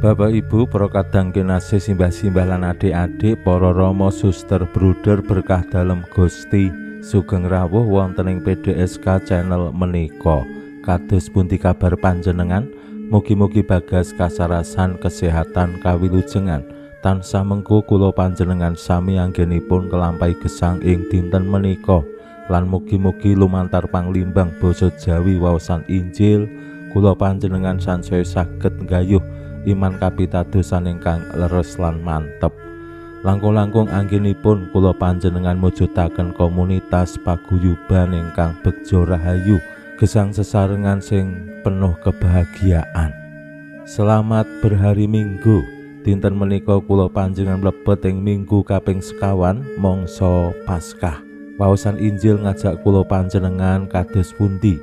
Bapak Ibu, para kadang kinasih, simbah-simbah lan adik-adik, para rama, suster, bruder berkah dalem Gusti, sugeng rawuh wonten ing PDSK channel menika. Kados pundi kabar panjenengan? Mugi-mugi bagas kasarasan kesehatan kawilujengan. Tansah mengko kula panjenengan sami anggenipun kelampahi gesang ing dinten menika. Lan mugi-mugi lumantar panglimbang basa Jawi waosan Injil kula panjenengan sansaya saged nggayuh iman kapitadosan ingkang leres lan mantep. Langkung-langkung anggenipun kula panjenengan mujudaken komunitas paguyuban ingkang begja rahayu, gesang sesarengan sing penuh kebahagiaan. Selamat berhari Minggu. Dinten menika kula panjenengan mlebet ing Minggu kaping sekawan mangsa Paskah. Waosan Injil ngajak kula panjenengan kados pundi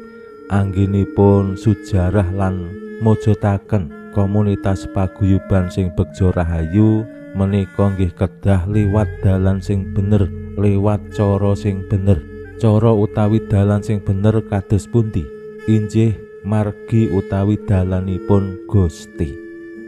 anggenipun sujarah lan mujudaken komunitas paguyuban sing begja rahayu menika nggih kedah liwat dalan sing bener, liwat cara sing bener. Cara utawi dalan sing bener kados pundi? Injih margi utawi dalanipun Gusti.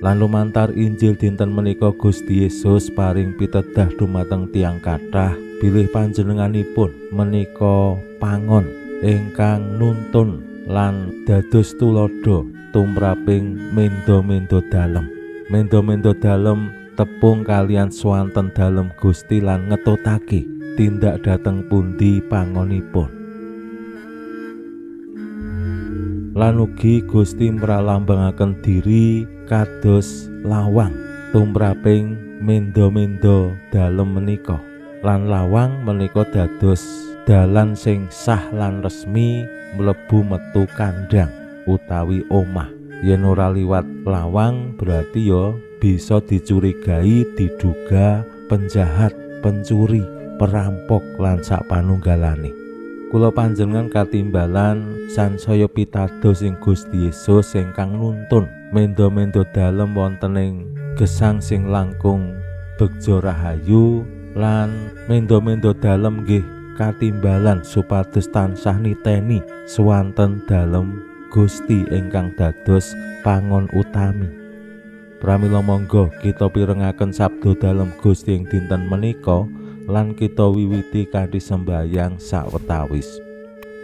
Lan lumantar Injil dinten menika Gusti Yesus paring pitedah dumateng tiyang kathah bilih panjenenganipun menika pangon ingkang nuntun lan dados tuladha tumraping mendo-mendo dalem. Mendo-mendo dalem tepung kalian swanten dalem Gusti lan ngetutake tindak dhateng pundi pangonipun. Lan ugi Gusti mralambangaken diri kados lawang tumraping mendo-mendo dalem menika. Lan lawang menika dados dalan sing sah lan resmi mlebu metu kandhang utawi omah. Yen ora liwat lawang berarti ya bisa dicurigai, diduga penjahat, pencuri, perampok lan sak panunggalane. Kula panjenengan katimbalan sansaya pitados ing Gusti Yesus ingkang nuntun mendo-mendo dalem wonten ing gesang sing langkung begja rahayu lan mendo-mendo dalem nggih katimbalan supados tansah niteni swanten dalem Gusti ingkang dados pangon utami. Pramila monggo kita pirengaken sabda dalem Gusti ing dinten menika lan kita wiwiti kanthi sembayang sawetawis.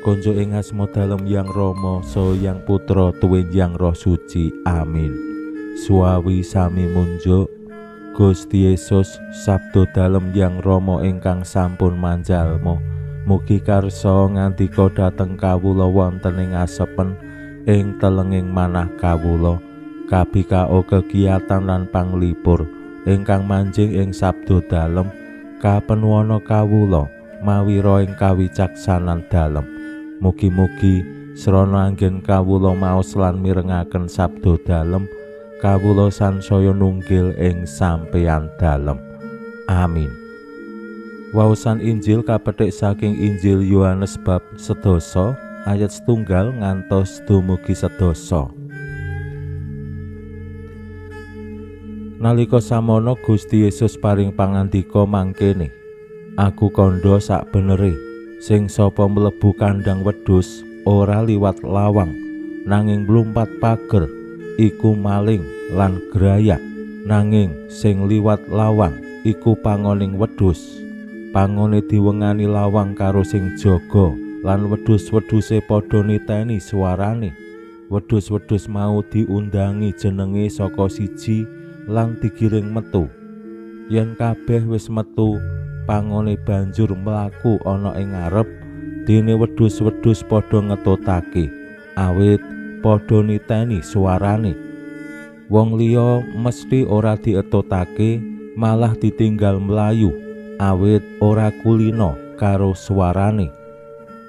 Konjuk ing asma dalem Yang Rama, saha Yang Putra, tuwin Yang Roh Suci. Amin. Suwawi sami munjuk Gusti Yesus sabda dalem Yang Rama ingkang sampun manjalma. Mugi karsa ngandika dhateng kawula wonten ing asepen ing telenging manah kawula, kabikao kegiatan lan panglipur ingkang manjing ing sabda dalem, kapenuwana kawula mawira ing kawicaksanan dalem. Mugi-mugi srana anggen kawula maos lan mirengaken sabda dalem, kawula sansaya nunggil ing sampeyan dalem. Amin. Waosan Injil kapetik saking Injil Yohanes bab 10 ayat 1 ngantos dumugi 10. Nalika samono Gusti Yesus paring pangandika mangkene, Aku kandha sak benere, sing sapa mlebu kandhang wedhus ora liwat lawang, nanging mlumpat pager, iku maling lan grayak. Nanging sing liwat lawang iku pangoning wedhus. Pangone diwengani lawang karo sing jaga, lan wedhus-wedhuse padha niteni suarane. Wedhus-wedhus mau diundangi jenenge saka siji lan digiring metu. Yen kabeh wis metu, pangone banjur mlaku ana ing ngarep, dene wedhus-wedhus padha ngetutake, awit padha niteni suarane. Wong liya mesti ora dietutake, malah ditinggal mlayu, awit ora kulina karo suarane.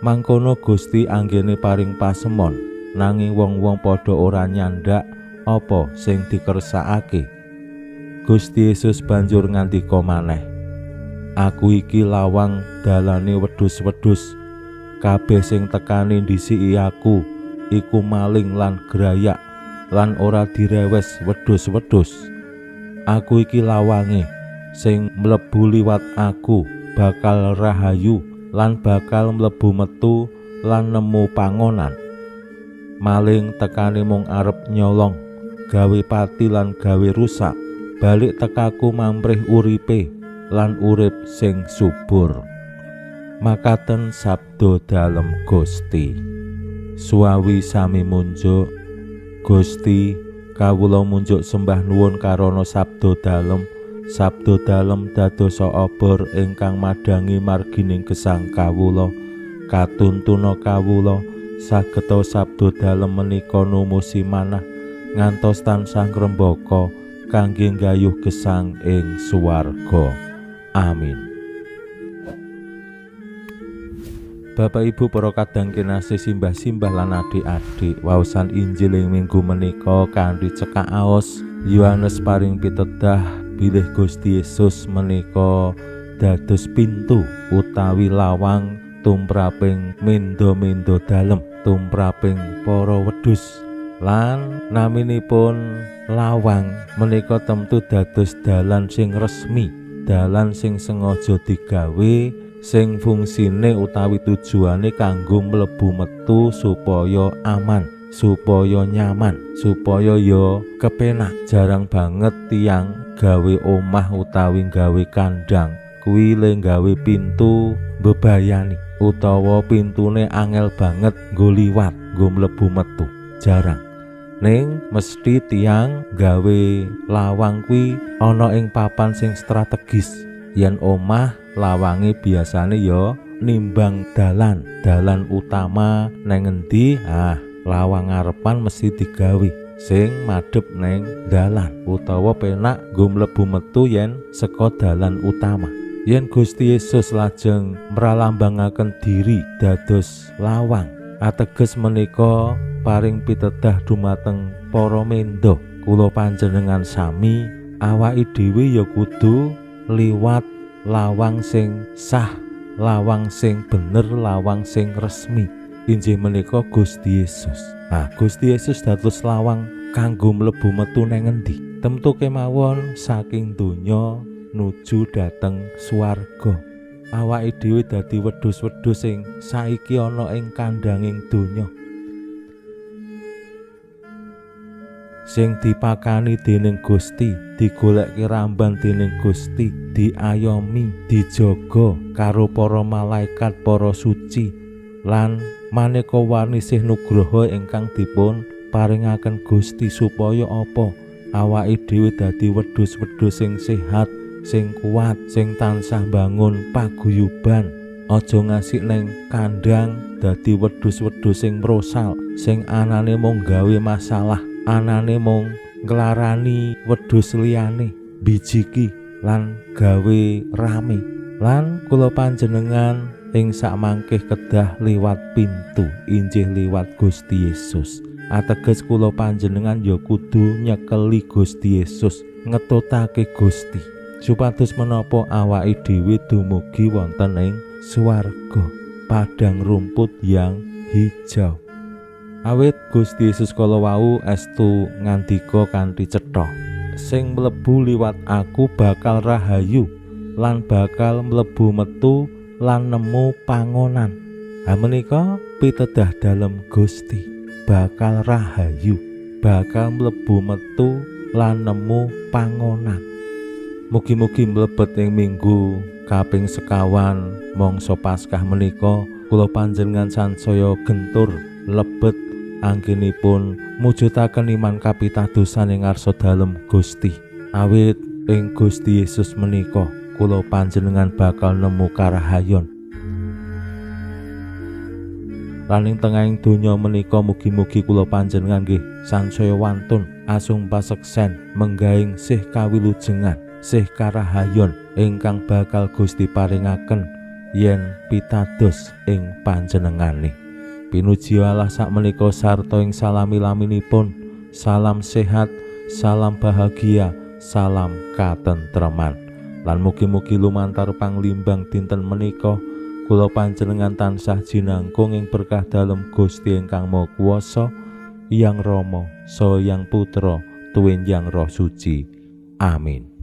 Mangkono Gusti anggene paring pasemon, nanging wong-wong padha ora nyandak apa sing dikersakake. Gusti Yesus banjur ngandika maneh, Aku iki lawang dalane wedhus-wedhus. Kabeh sing tekane ndhisiki aku iku maling lan grayak lan ora direwes wedhus-wedhus. Aku iki lawange, sing mlebu liwat aku bakal rahayu lan bakal mlebu metu lan nemu pangonan. Maling tekane mung arep nyolong, gawe pati lan gawe rusak. Balik tekaku mamrih uripe lan urip sing subur. Makaten sabda dalem Gusti. Suwawi sami munjuk. Gusti, kawula munjuk sembah nuwun karana sabda dalem. Sabda dalem dadosa obor ingkang madhangi margining gesang kawula. Katuntuna kawula sageta sabda dalem menika numusi manah ngantos tansah ngrembaka kangge nggayuh gesang ing swarga. Amin. Bapak Ibu para kadang kinasih, simbah-simbah lan adik-adik, waosan Injil ing minggu menika kanthi cekak aos Yohanes paring pitedah bilih Gusti Yesus menika dados pintu utawi lawang tumraping mendo-mendo dalem, tumraping para wedhus. Lan naminipun lawang menika tentu dados dalan sing resmi, dalan sing sengaja digawe, sing fungsine utawi tujuane kanggo mlebu metu supaya aman, supaya nyaman, supaya ya kepenak. Jarang banget tiyang gawe omah utawi gawe kandang kuwi le gawe pintu mbebayani utawa pintune angel banget nggo liwat, nggo mlebu metu. Jarang. Ning mesti tiyang gawe lawang kuwi ana ing papan sing strategis. Yen omah lawange biasane ya nimbang dalan, dalan utama neng endi, lawang ngarepan mesti digawe sing madhep neng dalan utawa penak nggo mlebu metu yen saka dalan utama. Yen Gusti Yesus lajeng mralambangaken diri dados lawang, ateges menika paring pitedah dumateng para mendo. Kula panjenengan sami awake dhewe ya kudu liwat lawang sing sah, lawang sing bener, lawang sing resmi. Injih menika Gusti Yesus. Nah, Gusti Yesus dados lawang kanggo mlebu metu neng endi? Temtu kemawon saking donya nuju dhateng swarga. Awake dhewe dadi wedhus-wedhus sing saiki ana ing kandhanging donya, sing dipakani dening Gusti, digolekke ramban dening Gusti, diayomi, dijaga karo para malaikat, para suci, lan maneka warni sih nugroho ingkang dipun paringaken Gusti supaya apa? Awake dhewe dadi wedhus-wedhus sing sehat, sing kuat, sing tansah bangun paguyuban. Aja ngasih neng kandang dadi wedhus-wedhus sing mrosal, sing anane mung gawe masalah, anane mung nglarani wedhus liyane, bijiki lan gawe rame. Lan kula panjenengan ing sakmangkih kedah liwat pintu, injih liwat Gusti Yesus. Ateges kula panjenengan ya kudu nyekeli Gusti Yesus, ngetutake Gusti, supados menapa awake dhewe dumugi wonten ing swarga, padang rumput yang hijau. Awit Gusti Yesus kala wau estu ngandika kanthi cetha, sing mlebu liwat aku bakal rahayu lan bakal mlebu metu lan nemu pangonan. Ha menika pitedah dalem Gusti, bakal rahayu, bakal mlebu metu lan nemu pangonan. Mugi-mugi mlebet ing minggu kaping sekawan mangsa Paskah menika kula panjenengan sansaya gentur lebet anggenipun mujudaken iman kapitadosan ing ngarsa dalem Gusti. Awit ing Gusti Yesus menika kula panjenengan bakal nemu karahayon. Lan ing tengahing donya menika mugi-mugi kula panjenengan nggih sansaya wantun asung paseksen menggaing sih kawilujengan, sih karahayon ingkang bakal Gusti paringaken yen pitados ing panjenengane. Pinuji Allah sakmenika sarta ing salami-laminipun. Salam sehat, salam bahagia, salam katentreman. Lan mugi-mugi lumantar panglimbang dinten menika kula panjenengan tansah jinangkung ing berkah dalem Gusti ingkang Maha Kuwasa, Hyang Rama, Saha Hyang Putra, tuwin Hyang Roh Suci. Amin.